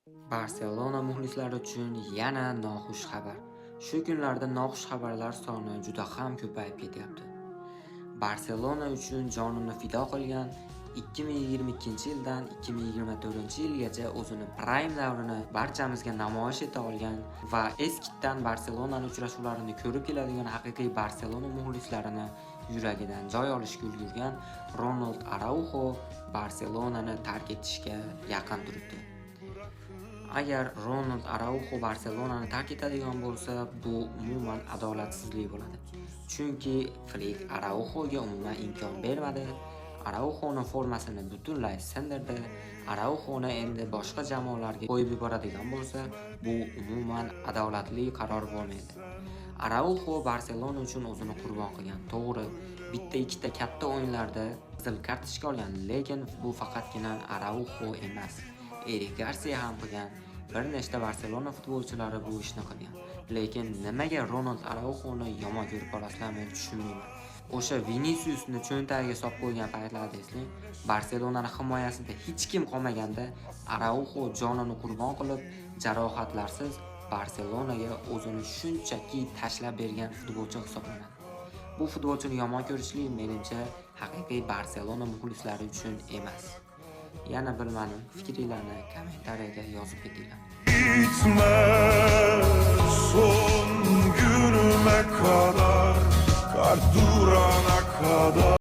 Barselona muxlislari uchun yana noxush xabar. Shu kunlarda noxush xabarlar soni juda ham ko'payib ketyapti. Barselona uchun jonini fido qilgan, 2022-yildan 2024-yilgacha o'zini prime davrini barchamizga namoyish eta olgan va eskidan Barselonani uchrashuvlarini ko'rib keladigan haqiqiy Barselona muxlislarini yuragidan joy olishga ulgurgan Ronald Araujo Barselonani tark etishga yaqin turibdi. Agar Ronald Araujo Barselonani tark etadigan bo'lsa, bu umuman adolatsizlik bo'ladi. Chunki Flik Araujoga umuman imkon bermadi. Araujoning formasini butunlay sindirdi. Araujoni endi boshqa jamoalarga qo'yib yuboradigan bo'lsa, bu umuman adolatli qaror bo'lmaydi. Araujo Barselona uchun o'zini qurbon qilgan. To'g'ri, bitta ikkita katta o'yinlarda qizil kartochka olgan, lekin bu faqatgina Araujo emas. Erik Garcia ham qilgan. Bir nechta Barselona futbolchilari bu ishni qilgan. Lekin nimaga Ronald Araujoni yomon ko'rib qolasizlar, men tushunmayman. O'sha Viniciusni cho'ntagiga solib qo'ygan paytlarda eslang, Barselonani himoyasida hech kim qolmaganda Araujo jonini qurbon qilib, jarohatlarsiz Barselonaga o'zini shunchaki tashlab bergan futbolchi hisoblanadi. Bu futbolchini yomon ko'rishlik menimcha haqiqiy Barselona muxlislari uchun emas. Yana bilmadim, fikringlarni kommentariyaga yozib ketinglar. Gitme son günüme kadar, kalp durana kadar.